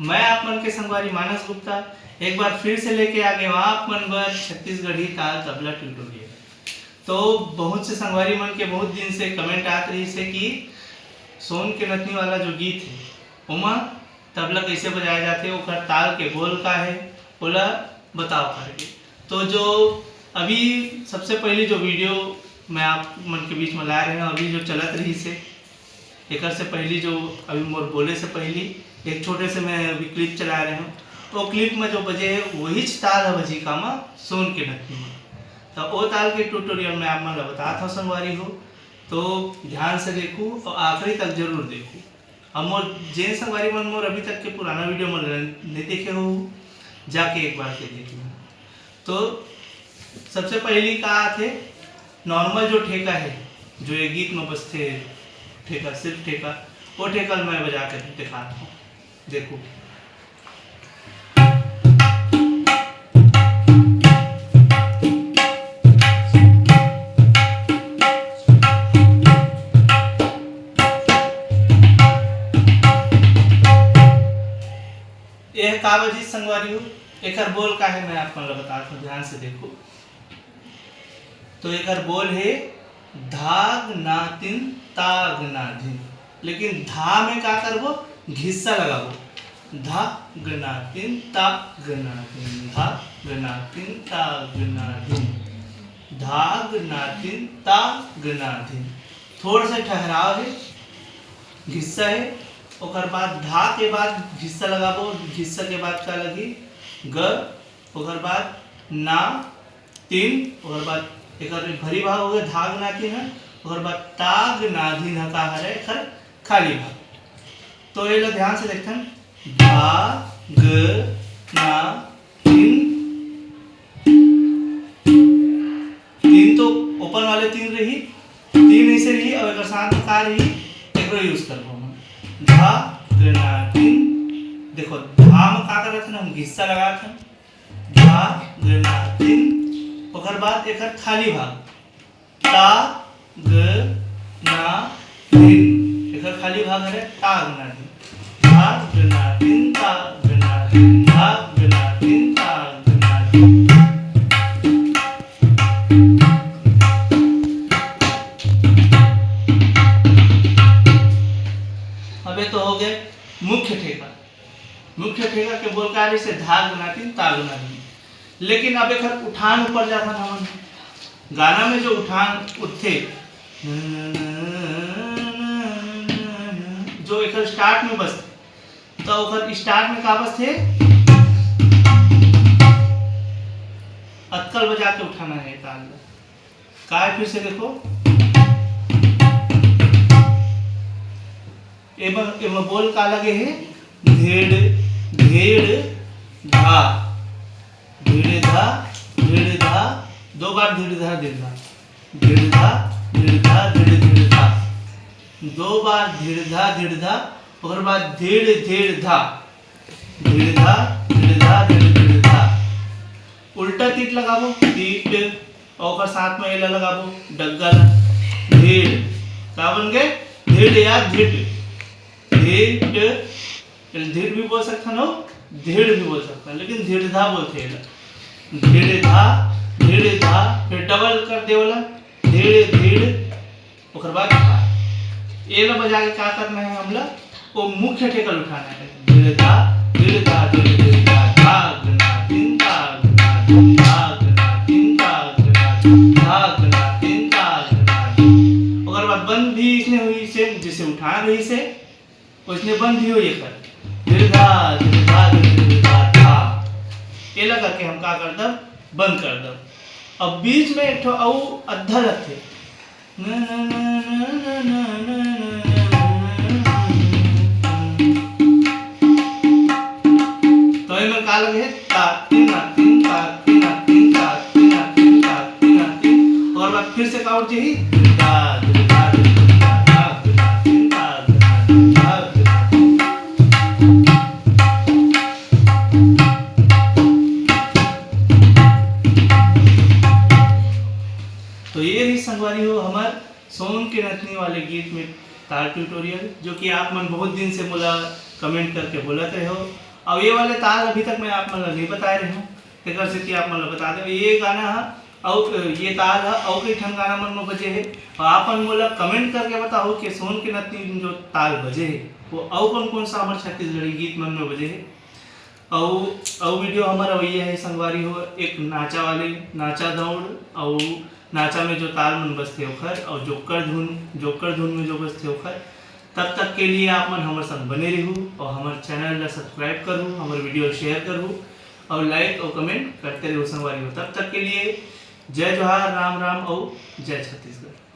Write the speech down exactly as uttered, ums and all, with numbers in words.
मैं आप मन के संगवारी मानस गुप्ता एक बार फिर से लेके आ गए हूँ आप मन बर छत्तीसगढ़ी ताल तबला ट्यूटोरियल। तो बहुत से संगवारी मन के बहुत दिन से कमेंट आत रहिस हे कि सोन के नथनी वाला जो गीत हे, ओमा तबला कैसे बजाया जाथे, ओकर ताल के बोल का हे, ओला बताओ करके। तो जो अभी सबसे पहली जो वीडियो मैं आप मन के बीच में ला रहे हूँ, अभी जो चलत रहिस हे, एकर से पहली जो अभी मोर बोले से पहली एक छोटे से मैं अभी क्लिप चला रहे हूँ, वो क्लिप में जो बजे हे, वहीच ताल ह बजी का मा सोन के नथनी में। तो वो ताल के ट्यूटोरियल मैं आप मन ला बतात हूँ संगवारी हो, तो ध्यान से देखू और आखिरी तक जरूर देखू। अब मोर जेन संगवारी मन मोर अभी तक के पुराना वीडियो मन नहीं देखे हो, जाके एक बार के देख लो। तो सबसे पहली का आथे, नॉर्मल जो ठेका है, जो ये गीत में बजथे ठेका, सिर्फ ठेका, वो ठेका ल मैं बजा के दिखाता हूँ। देखो, यह का बजी संगवारी हो, एकर बोल का है मैं आप मन ल बतात हूँ, ध्यान से देखो। तो एकर बोल हे धाग नातिन ताग नाधिन, लेकिन धा में का करबो, घिस्सा लगाबो। धाग नातिन ताग नाधिन, धाग नातिन ताग नाधिन, धाग नातिन ताग नाधिन। थोड़ा सा ठहराव है, घिस्सा है। ओकर बाद धा के बाद घिस्सा लगाबो, घिस्सा के बाद का लगी, ग। ओकर बाद ना तीन, ओकर बाद एकर भरी भाग हो गए धाग नातिन है, ओकर बाद ताग नाधिन ह का हरे, एकर खाली भाग। तो ये ला ध्यान से देखथन, धा ग ना तीन, तीन तो ओपन वाले तीन रही, तीन ऐसे रही, अब एकर साथ में का रही, एकरो यूज करबो हम। धा ग ना तीन, देखो धा में का करत हन, हम घिस्सा लगात हन, धा ग ना तीन, ओकर बाद एकर खाली भाग ता ग ना धिन, एकर खाली भाग हरे ता ग ना धिन, धा ग ना धिन, ता ग ना धिन, धा ग ना धिन, ता ग ना धिन। अब ये तो हो गए मुख्य ठेका। मुख्य ठेका के बोल का रहिस हे धाग नातिन ताग नातिन, लेकिन अब एकर उठान ऊपर जाथन हमन। गाना में जो उठान उठथे, जो एकर स्टार्ट में बजथे, तो ओकर स्टार्ट में का बजथे? अतकल बजा के उठाना है ताल ला। काय फिर से देखो, एमा एमा बोल का लगे हे? धिड़ धिड़ धा, धिड़ धा धिड़ धा, दो बार धिड़ धा धिड़ धा, धिड़ धा धिड़ धा धिड़ धिड़ धा, दो बार धिड़ धा धिड़ धा, ओकर बाद धिड़ धिड़ धा, धिड़ धा धिड़ धा धिड़ धिड़ धा। उल्टा तीट लगाबो, तीट, और ओकर साथ में एला लगाबो, डग्गा ला। धिड़, का बन गए? धिड़ या धिट। धिट, एला धिड़ भी बोल सकथन हो, धिड़ भी बोल सकथन, लेकिन धिड़ धा बोलथे एला। धिड़ धा, धिड़ धा, फिर डबल कर दे वाला, धिड़ धिड़, ओकर बाद धा। एला बजा के का करना है हमला? वो मुख्य ठेका ल उठाना है। धिड़ धा, धिड़ धा, धिड़ धिड़ धा, धाग ना तिन, धाग ना तिन, धाग ना तिन, धाग ना तिन, धाग ना तिन। ओकर बाद बंद भी इसने हुई, सेम जैसे उठान रही से, उसने बंद भी हुई एकर। धिड़ धा, धिड़ धा, धिड़ धिड़ धा, धा। एला करके हम का कर दब? बंद कर दब। अब बीच में एक ठो अउ अद्धा लगथे। तो एमे का लगे हे? ता, तीन, तीन, ता, तीन, तीन, ता, तीन, तीन, ता, तीन, तीन। ओकर बाद फिर से का उठ जाही? ता, ता, ता, ता, तीन, ता, ता, ता, ता। तो ये रही संगवारी हो हमर सोन के नथनी वाले गीत में ताल ट्यूटोरियल, जो कि आप मन बहुत दिन से मोला कमेंट करके बोलत रहे हो, अब ये वाले ताल अभी तक मैं आप मन ला नहीं बताए रहे हूँ, तेकर सेती आप मन ला बता दें, ये गाना ह अउ ये ताल ह अउ कई ठन गाना मन में बजे हे। और आप मन मोला कमेंट करके बताओ कि सोन के नथनी में जो ताल बजे हे वो अउ कौन कौन सा हमर छत्तीसगढ़ी गीत मन में बजे हे। अउ अउ वीडियो हमर अवइया हे संगवारी हो, एक नाचा वाले, नाचा दौड़, अउ नाचा में जो ताल मन बजथे ओखर, अउ जोकर धुन, जोकर धुन में जो बजथे ओखर। तब तक के लिए आप मन हमर संग बने रहू और हमर चैनल ला सब्सक्राइब करू, हमर वीडियो शेयर करू और लाइक और कमेंट करते रहू संगवारी हो। तब तक के लिए जय जोहार, राम राम और जय छत्तीसगढ़।